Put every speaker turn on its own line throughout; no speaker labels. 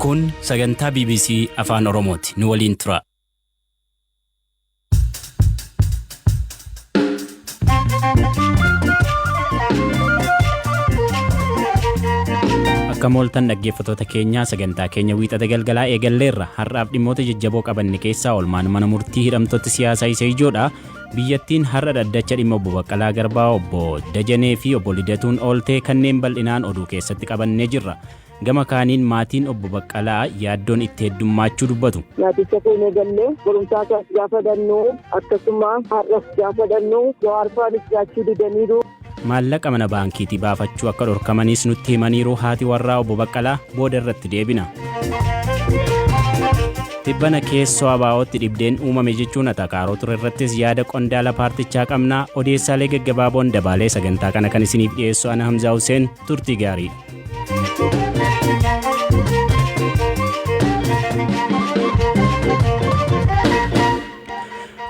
Kun sagantaa BBC Afaan Oromooti. Nu waliin tura. Akka mooltan dhaggeeffattoota keenyaa, sagantaa keenya Wiixata galgalaa eegalleerra. Har'aaf dhimmoota jajjaboo qabanne keessaa oolmaan mana murtii hidhamtoota siyaasaa isa ijoodha. Biyyattiin har'a dhaddacha dhimma obbo Baqqalaa Garbaa, obbo Dajanee fi obbo Lidatuun ooltee kanneen bal'inaan oduu keessatti qabannee jirra. Gama kaaniin maatiin obbo Baqqalaa yaaddoon itti heddummaachuu dubbatu.
Nyaaticha fuunee gallee barumsaa isaas gaafa dhannu, akkasuma har'as gaafa dhannu, Jawaar faanis nyaachuu didaniiru.
Maallaqa mana baankiitii baafachuu akka dhorkamanis nutti himaniiru haati warraa obbo Baqqalaa, booda irratti deebina. Tibbana keessoo ABO'tti dhibdeen uumame jechuun atakaaroo ture irrattis yaada qondaala paartichaa qabnaa. Odeessaalee gaggabaaboon dabaalee sagantaa kana kan isiniif dhiyeessu ana Hamzaa Hussein, turtii gaarii.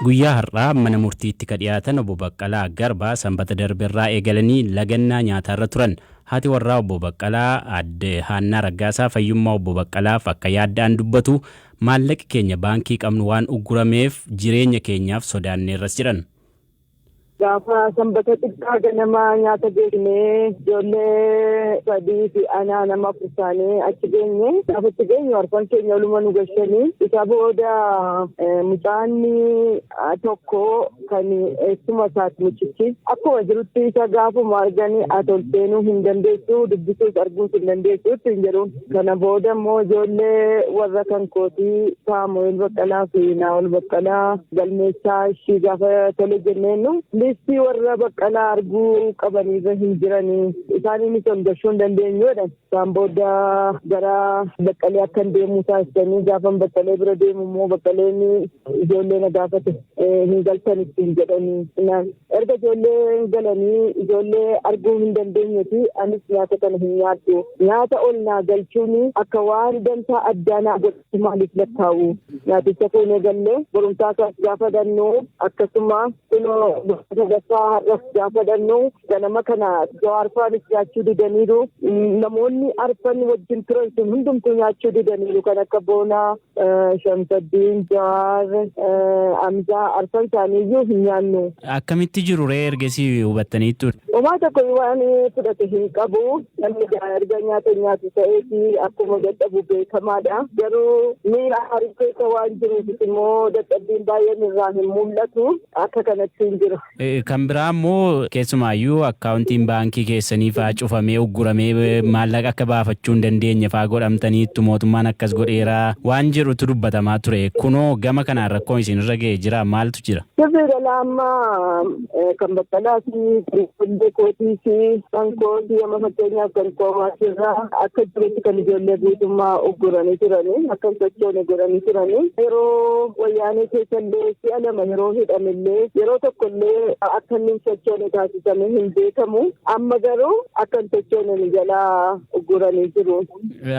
Guyyaa har'aa mana murtiitti ka dhiyaatan obbo Baqqalaa Garbaa Sanbata darberraa eegalanii lagannaa nyaataarra turan. Haati warraa obbo Baqqalaa aadde Haannaa Raggaasaa fayyummaa obbo Baqqalaaf akka yaadda'an dubbatu. Maallaqi keenya baankii qabnu waan uggurameef jireenya keenyaaf sodaanneerras jedhan.
Gaafa Sanbata xiqqaa ganama nyaata geessinee, ijoollee sadii fi anaa nama 4 taanee achi geenye. Gaafa achi geenyu arfan keenya oluma nu gashanii, isa booda mucaan tokko kan eessuma isaati, mucichi akkuma jirutti isa gaafuma arganii, "Ati ol seenuu hin dandeessu, dubbisuus arguus hin dandeessu," ittiin jedhuun. Kana booda immoo ijoollee warra kan kootii Saamu'eel Baqqalaa fi Naa'ol Baqqalaa galmeessaa ishii gaafa tole jenneennu, listii warra Baqqalaa arguu qabaniirra hin jiranii, isaaniinis ol gashuu hin dandeenyu jedhan. Isaan booda gara Baqqalee akkan deemuu taasisanii, gaafan Baqqalee bira deemu immoo Baqqaleen ijoollee na gaafate, hin galtan ittiin jedhanii. Erga ijoollee galanii ijoollee arguu hin dandeenyeeti, anis nyaata kana hin nyaadhu. Nyaata ol naa galchuun akka waan dantaa addaa naa godhatu maaliif lakkaa'u? Nyaaticha fuunee gallee borumtaa isaas gaafa dhannu, akkasuma kunoo sadaffaa har'as gaafa dhannu, ganama kana Jawaar faanis nyaachuu didaniiru. Namoonni arfan wajjin turan sun hundumtuu nyaachuu didaniiru, kan akka Boonaa, Shamsaddiin, Jawaar, Amzaa, arfan isaanii iyyuu hin nyaannu.
Akkamitti jiru ree ergasii hubattaniittu?
Homaa tokko waan fudhate hin qabu. Namni erga nyaata nyaatu ta'eeti akkuma dadhabu beekamaadha. Garuu miira aarii keessa waan jiruuf immoo dadhabbiin baay'een irraa hin mul'atu. Akka kanatti hin jiru.
Kan biraa immoo keessumaayyuu akkaawuntiin baankii keessanii fa'aa cufamee ugguramee maallaqa akka baafachuu hin dandeenye fa'aa godhamtaniittu, mootummaan akkas godheera waan jedhutu dubbatamaa ture. Kunoo gama kanaan rakkoon isinirra ga'e jira, maaltu jira?
Sirriidha, amma kan Baqqalaa fi ijoollee kootii fi kan kootii, amma fakkeenyaaf kan koomaasirraa akka jirutti kan ijoollee guutummaa ugguranii turanii, akka hin sochoone godhanii turanii. Yeroo Wayyaanee keessa illee si'a lama yeroo hidhamillee yeroo tokko illee akka inni hin sochoone taasifamee hin beekamu. Amma garuu akka hin sochoone nu jalaa ugguranii jiru.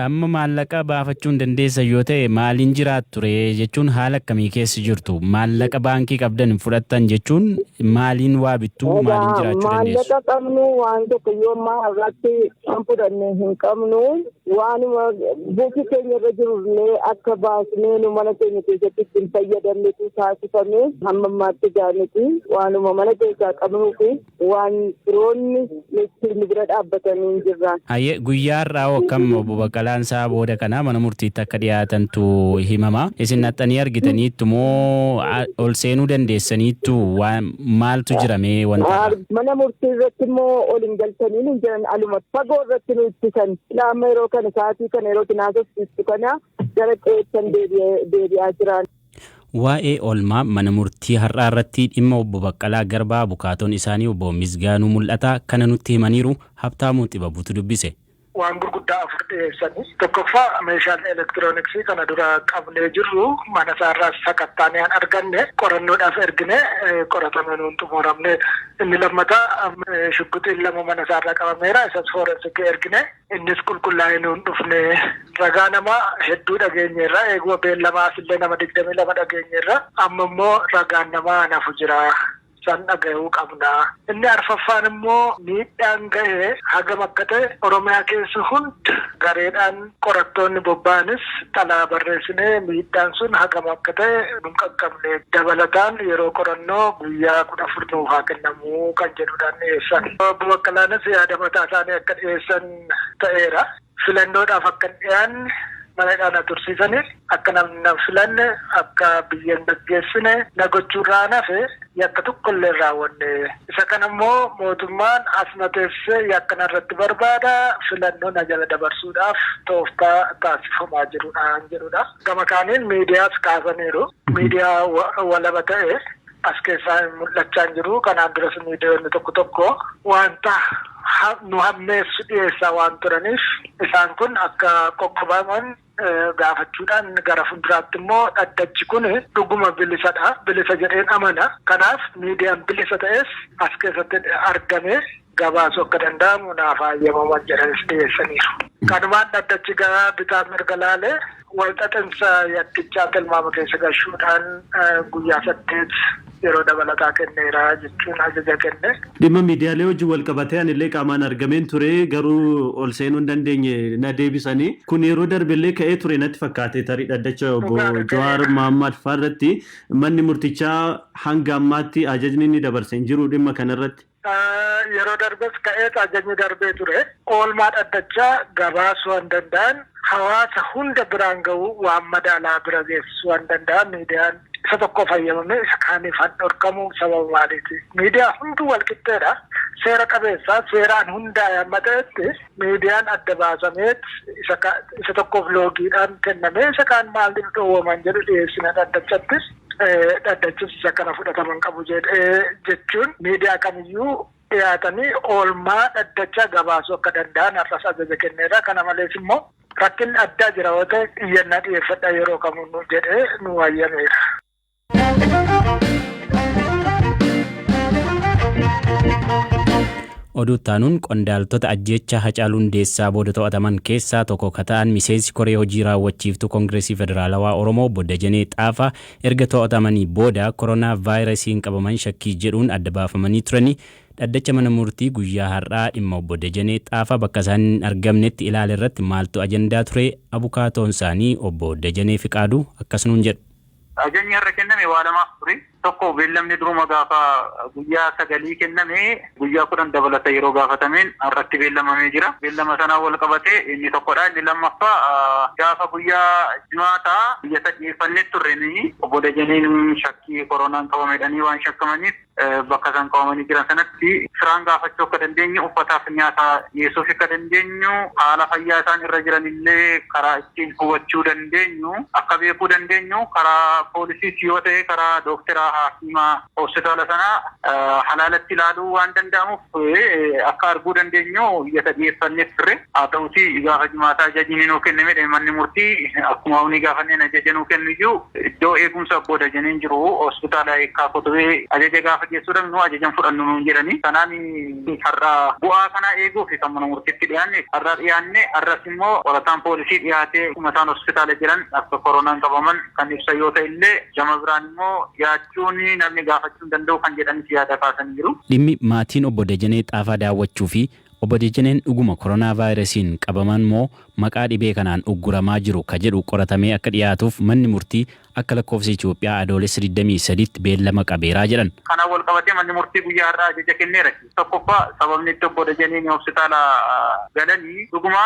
Amma maallaqa baafachuu hin dandeessan yoo ta'e maaliin jiraattu ree, jechuun haala akkamii keessa jirtu? Maallaqa baankii qabdan hin fudhattan jechuun maaliin waa bittu, maaliin jiraachuu dandeessu?
Maallaqa qabnu waan tokko yoo ammaa har'aatti kan fudhanne hin qabnu. Waanuma buukii keenya irra jirullee akka baasnee nu mana keenya keessatti ittiin fayyadamnetu taasifame. Hamma ammaatti gaaniti waanuma mana keessaa qabnuu fi waan firoonni nutti nu bira dhaabbatanii hin jirra.
Hayyee, guyyaa har'aa hoo akkam? Obbo Baqqalaan sa'a booda kana mana murtiitti akka dhiyaatantu himama. Isin dhaxxanii argitaniittu moo, ol seenuu dandeessaniittu, waan maaltu jira mee wanta irraa?
Mana murtii irratti immoo ol hin galtanii hin jiran, aluma fagoo irratti nu ittisan. Amma yeroo kana, sa'aatii kana, yeroo itti naasofsiistu kana gara qe'eettan deebi'aa jiran.
Waa'ee oolmaa mana murtii har'aa irratti dhimma obbo Baqqalaa Garbaa abukaatoon isaanii obbo Misgaanuu Mul'ataa kana nutti himaniiru. Habtaamuu Xibabuutu dubbise.
Waan gurguddaa afur dhiyeessanii. Tokkoffaa, meeshaalee elektirooniksii kana dura qabnee jirru mana isaarraas sakattaanee an arganne qorannoodhaaf ergine qoratame nuun xumuramneedha. Inni lammataa, shugguxiin lama mana isaarraa qabameera, isas foorensikii ergine, innis qulqullaa'ee nuun dhufne. Ragaa nama hedduu dhageenyeerra, eeguma beellamaa asillee nama 22 dhageenyeerra, amma immoo ragaan namaa nafu jira. San dhaga'uu qabna. Inni arfaffaan immoo miidhaan ga'e hagam akka ta'e Oromiyaa keessa hunda gareedhaan qorattoonni bobba'anis xalaa barreessinee miidhaan sun hagam akka ta'e nu qaqqabne, dabalataan yeroo qorannoo guyyaa 14 nuuf haa kennamuu kan jedhudhaan dhiyeessan. Obbo Baqqalaanis yaada mataa isaanii akka dhiyeessan ta'eera. Filannoodhaaf akka hin dhiyaanne mana hidhaa na tursiisanii, akka namni na filanne, akka biyya hin gaggeessine na gochuurraa an hafe yakka tokkollee hin raawwanne. Isa kana immoo mootummaan as na teessisee yakka narratti barbaada, filannoo na jala dabarsuudhaaf tooftaa taasifamaa jirudha jedhudha. Gama kaaniin miidiyaas kaasaniiru. Miidiyaa walaba ta'e as keessaa mul'achaa hin jiru. Kanaan duras miidiyoonni tokko tokko wanta nu hammeessu dhiyeessaa waan turaniif isaan kun akka qoqqobaman gaafachuudhaan, gara fuulduraatti immoo dhaddachi kun dhuguma bilisadha. Bilisa jedheen amana. Kanaaf miidiyaan bilisa ta'es as keessatti argame gabaasuu akka danda'amu naaf hayyamaman jedhanis dhiyeessaniiru. Kanumaan dhaddachi gara bitaa mirga laalee walxaxinsa yakkichaa tilmaama keessa galchuudhaan guyyaa 8 yeroo dabalataa kenneera jechuun ajaja kenne.
Dhimma miidiyaalee wajjin wal qabatee anillee qaamaan argameen ture, garuu ol seenuu hin dandeenye, na deebisanii. Kun yeroo darbellee ka'ee ture natti fakkaate, tarii dhaddacha obbo Jawaar Mohammad fa'aa irratti manni murtichaa hanga ammaatti ajajni inni dabarse hin jiru dhimma kanarratti.
Yeroo darbes ka'eet ajajni darbee ture. Oolmaa dhaddachaa gabaasuu waan danda'an, hawaasa hunda biraan ga'uu, waan madaalaa bira geessisuu waan danda'an, miidiyaan isa tokkoof hayyamamee isa kaaniif han dhorkamu sababa maaliiti? Miidiyaa hunduu wal qixxeedha. Seera qabeessa seeraan hundaa'e amma ta'etti miidiyaan adda baasameet isa tokkoof loogiidhaan kennamee isa kaan maaliif dhoowwaman jedhu dhiyeessina dhaddachatti. Dhaddachis isa kana fudhataman qabu jedhee jechuun miidiyaa kamiyyuu dhiyaatanii oolmaa dhaddachaa gabaasuu akka danda'an har'as ajaja kenneera. Kana malees immoo rakkinni addaa jira yoo ta'e iyyannaa dhiyeeffadhaa yeroo kamuu jedhee nu hayyameera.
Oduu taanuun, qondaaltota ajjeechaa Hacaaluu Hundeessaa booda to'ataman keessaa tokko ka ta'an miseensi koree hojii raawwachiiftuu Koongireesii Federaalawaa Oromoo obbo Dajanee Xaafaa erga to'atamanii booda koronaa vaayirasiin qabaman shakkii jedhuun adda baafamanii turanii. Dhaddacha mana murtii guyyaa har'aa dhimma obbo Dajanee Xaafaa bakka isaan hin argamnetti ilaale irratti maaltu ajandaa ture? Abukaatoon isaanii obbo Dajanee Fiqaaduu akkas nuun jedhu.
Ajajni har'a kenname waa lamaaf ture. Tokko, beellamni duruma gaafa guyyaa 9 kenname guyyaa 10 dabalata yeroo gaafatameen har'atti beellamamee jira. Beellama sanaan wal qabatee inni tokkodha. Inni lammaffaa, gaafa guyyaa Jimaataa iyyata dhiyeeffannee turre nuyi, obbo Dajaneen shakkii koronaan qabamedhanii waan shakkamaniif bakka isaan qabamanii jiran sanatti firaan gaafachuu akka dandeenyu, uffataaf nyaata dhiyeessuuf akka dandeenyu, haala fayyaa isaan irra jiran illee karaa ittiin hubachuu dandeenyu akka beekuu dandeenyu, karaa poolisiis yoo ta'e karaa dookteraa hakiimaa hospitaala sanaa halaalatti ilaaluu waan danda'amuuf akka arguu dandeenyu iyyata dhiyeeffanneef turre. Haa ta'uti, gaafa Jimaataa ajajni nuu kenname, manni murtii akkuma humni gaafanneen ajaja nuu kennu iyyuu, iddoo eegumsa obbo Dajaneen jiru hospitaala Eekkaa Kotobee ajaja gaafa geessuudhaan nu ajajan fudhannu nuun jedhani. Kanaan har'a bu'aa kana eeguuf kan mana murtiitti dhiyaanne har'a dhiyaanne. Har'as immoo qorataan poolisii dhiyaatee akkuma isaan hospitaala jiran akka koronaan qabaman kan ibsan yoo ta'e illee, gama biraan immoo dhiyaachuun namni gaafachuu hin danda'u kan jedhanis yaada kaasanii jiru.
Dhimmi maatiin obbo Dajanee Xaafaa daawwachuu fi obbo Dajaneen dhuguma koronaa vaayirasiin qabaman moo maqaa dhibee kanaan ugguramaa jiru ka jedhu qoratamee akka dhiyaatuuf manni murtii akka lakkoofsa Itoophiyaa Adoolessa 23tti beellama qabeeraa jedhan.
Kanaan wal qabatee manni murtii guyyaa har'aa ajaja kenneera. Tokkoffaa, sababni itti obbo Dajaneen hospitaala galanii dhuguma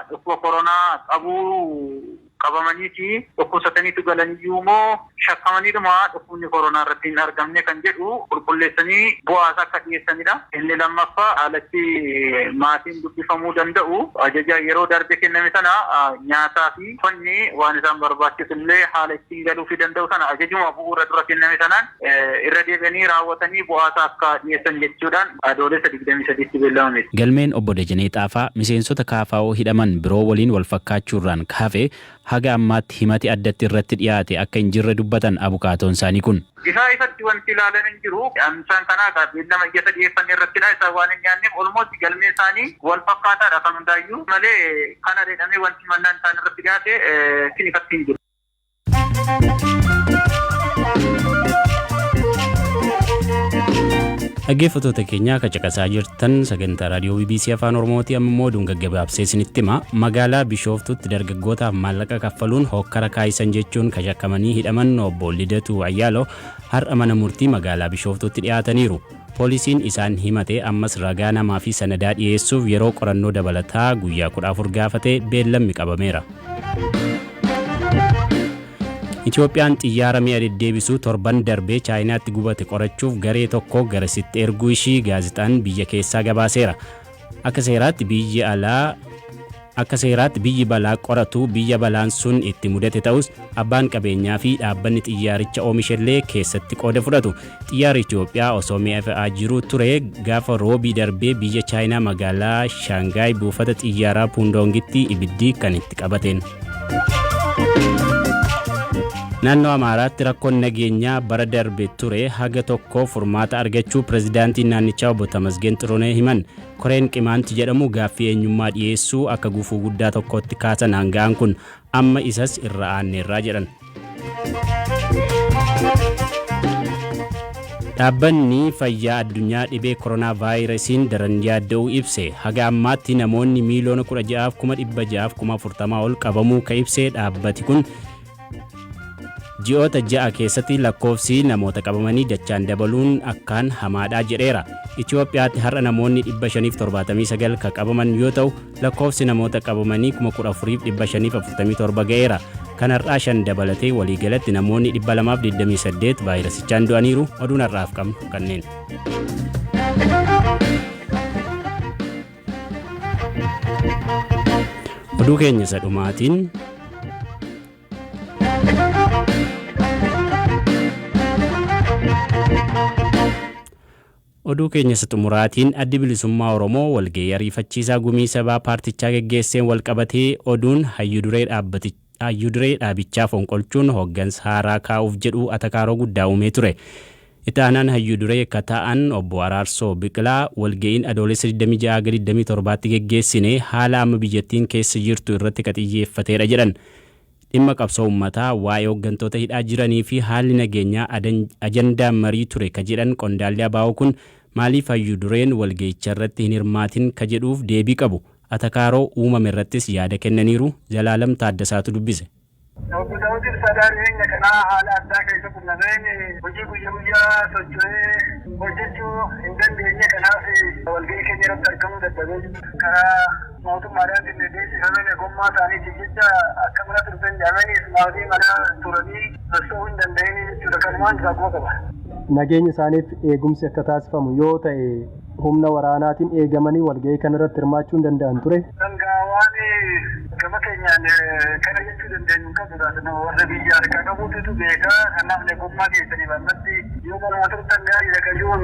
dhukkuba koronaa qabuu, qabamaniiti dhukkubsataniitu galaniyyuu moo shakkamaniidhuma dhukkubni koronaa irratti hin argamne kan jedhu qulqulleessanii bu'aas akka dhiyeessanidha. Inni lammaffaa, haalatti maatiin dubbifamuu danda'u ajaja yeroo darbe kenname sana, nyaataa fi uffanni waan isaan barbaachisu illee haala ittiin galuufii danda'u sana ajajuma bu'uura dura kenname sanaan irra deebi'anii raawwatanii bu'aasa akka dhiyeessan jechuudhaan Adoolessa 23tti beellamame.
Galmeen obbo Dajanee Xaafaa miseensota KFO hidhaman biroo waliin wal fakkaachuurraan ka hafe haga ammaatti himati addatti irratti dhiyaate akka hin jirre dubbatan abukaatoon isaanii kun.
Isaa ifatti wanti ilaalan hin jiru. Isaan kanaa egaa beellama iyyata dhiyeeffanne irrattidha. Isaan waan hin dhiyaanneef almost galmeen isaanii wal fakkaataadha kan hundaayyuu malee kana jedhamee wanti himannaan isaan irratti dhiyaate ifatti hin jiru.
Dhaggeeffattoota keenya akka caqasaa jirtan sagantaa raadiyoo BBC Afaan Oromooti. Amma immoo oduun gaggabaabsee isinitti hima. Magaalaa Bishooftutti dargaggootaaf maallaqa kaffaluun hokkara kaayisan jechuun kan shakkamanii hidhaman obbo Lidatuu Ayyaaloo har'a mana murtii magaalaa Bishooftutti dhiyaataniiru. Poolisiin isaan himate ammas ragaa namaa fi sanadaa dhiyeessuuf yeroo qorannoo dabalataa guyyaa 14 gaafate beellamni qabameera. Itoophiyaan xiyyaara mi'a deddeebisuu torban darbee Chaayinaatti gubate qorachuuf garee tokko garasitti erguu ishii gaazexaan biyya keessaa gabaaseera. Akka seeraatti biyyi alaa Akka seeraatti biyyi balaa qoratu biyya balaan sun itti mudate ta'us, abbaan qabeenyaa fi dhaabbanni xiyyaaricha oomishellee keessatti qooda fudhatu. Xiyyaarri Itoophiyaa osoo mi'a fe'aa jiruu ture gaafa Roobii darbee biyya Chaayinaa magaalaa Shaangaay buufata xiyyaaraa Puundoongitti ibiddi kan itti qabateen. Naannoo Amaaraatti rakkoon nageenyaa bara darbe ture haga tokko furmaata argachuu pirezidaantiin naannichaa obbo Tamasgeen Xiruneh himan. Koreen Qimaanti jedhamu gaaffii eenyummaa dhiyeessuu akka gufuu guddaa tokkootti kaasan aanga'aan kun, amma isas irra aanneerra jedhan. Dhaabbanni Fayyaa Addunyaa dhibee koronaavaayirasiin daran yaadda'uu ibse. Haga ammaatti namoonni miiliyoona 16 640,000 ol qabamuu ka ibse dhaabbati kun, Ji'oota ja'a keessatti lakkoofsi namoota qabamanii dachaan dabaluun akkaan hamaadha jedheera. Itoophiyaatti har'a namoonni 579 ka qabaman yoo ta'u, lakkoofsi namoota qabamanii 14,547 ga'eera. Kan har'aa 5 dabalatee waliigalatti namoonni 228 vaayirasichaan du'aniiru. Oduun har'aaf qabnu kanneen. Oduu keenya isa dhumaatiin Oduu keenya isa xumuraatiin, Addi Bilisummaa Oromoo walga'ii ariifachiisaa gumii sabaa paartichaa geggeesseen walqabatee oduun hayyu-duree hayyu-duree dhaabichaa fonqolchuun hooggansa haaraa kaa'uuf jedhu atakaaroo guddaa uumee ture. Itti aanaan hayyu duree ka ta'an obbo Araarsoo Biqilaa walga'iin Adoolessa 26 haga 27tti geggeessine haala amma biyyattiin keessa jirtu irratti ka xiyyeeffateedha jedhan. Dhimma qabsoo ummataa, waa'ee hooggantoota hidhaa jiranii fi haalli nageenyaa ajandaa marii ture ka jedhan qondaalli ABO kun, maaliif hayyu dureen walga'icharratti hin hirmaatin ka jedhuuf deebii qabu. Atakaaroo uumame irrattis yaada kennaniiru. Zalaalam Taaddasaatu dubbise.
Obbo Daawud Ibsaa dhiheenya kana haala addaa keessa qunnameen hojii guyya guyyaa socho'ee hojjechuu hin dandeenye, kanaaf walga'ii keenya irratti argamuu dadhabee jira. Karaa mootummaadhaatiin deessifameen eegummaa isaaniitiif jecha akka mana turtan jedhamanii ismaatii mana turanii socho'uu hin danda'in jechuudha. Kanumaan isaa quba qaba.
Nageenya isaaniif eegumsi akka taasifamu yoo ta'e, humna waraanaatiin eegamanii walga'ii kanarratti hirmaachuu hin danda'an ture.
Sangaa waan gama keenyaan kana jechuu dandeenyu hin qabnu taasifama. Warra biyya harkaa qabuutu beekaa. Kanaaf nagummaa keessaniif ammatti yoo manuma turtan gaariidha kayyuun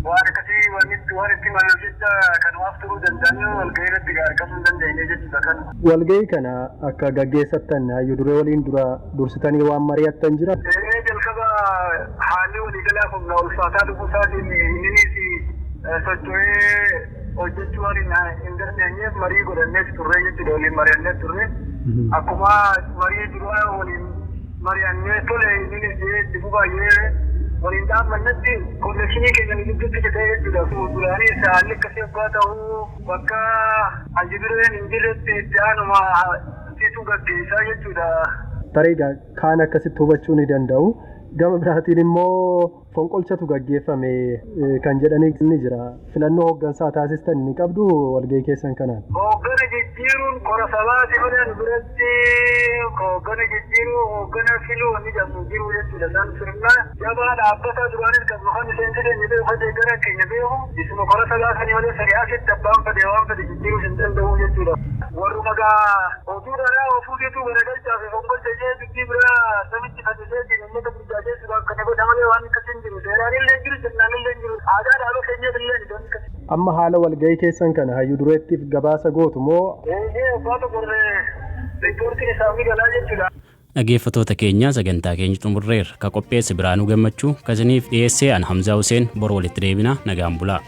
waan akkasii waan itti maluuf jecha kanumaaf turuu danda'anii walga'ii irratti argamuu hin dandeenye jechuudha kan.
Walga'ii kana akka gaggeessattan hayyu duree waliin dura dursitanii waan mari'attan jira?
Jalqaba haalli waliigalaa humna ulfaataa dhufuu isaatiin inninis socho'ee hojjechuu waan hin dandeenyeef marii godhannees turre jechuudha, waliin mari'annee turre. Akkuma marii duraa waliin mari'annee tole inninis itti baay'ee waliin dhaabbannetti connection keenya nu gidduutti citee jechuudha. Duraanis haalli akkasii waggaa ta'uu bakka hayyu dureen hin jirretti itti aanuma situ gaggeessaa jechuudha.
Tarii kaan akkasitti hubachuu ni danda'u. Gama biraatiin immoo fonqolchatu gaggeeffame kan jedhanii ni jira. Filannoo hooggansaa taasistan ni qabdu walgahii keessan kanaan?
Hooggana jijjiiruun kora sabaati malee nu biratti hooggana jijjiiruu, hooggana filuu ni jedhamu jiru jechuudha. San sirna jabaa dhaabbata duraanis qabnu kan miseensi keenya beeku, kan deeggaran keenya beeku, isuma kora sabaa sanii malee sanii asitti abbaan fedhe waan fedhe jijjiiruu hin danda'u jechuudha. Warruma gaa oduu dharaa ofuuteetu garagalchaa fi fonqolcha jee dubbii biraa samitti fannisee jiru uummata burjaajessuudhaaf kana godha malee waan akkasii hin jiru. Seeraan illee hin jiru, sirnaan illee hin jiru. Aadaa dhaaba keenyaaf illee hin jiru.
Amma haala walgahii keessan kana hayyu dureettiif gabaasa gootu moo?
Eeyyee, abbaa tokkorree riippoortiin isaanii galaa jechuudha.
Dhaggeeffattoota keenya, sagantaa keenya xumurreerra. Ka qopheesse Biraanuu Gammachuu, ka isiniif dhiyeesse an Hamzaa Huseen. Bor walitti deebina, nagaan bulaa.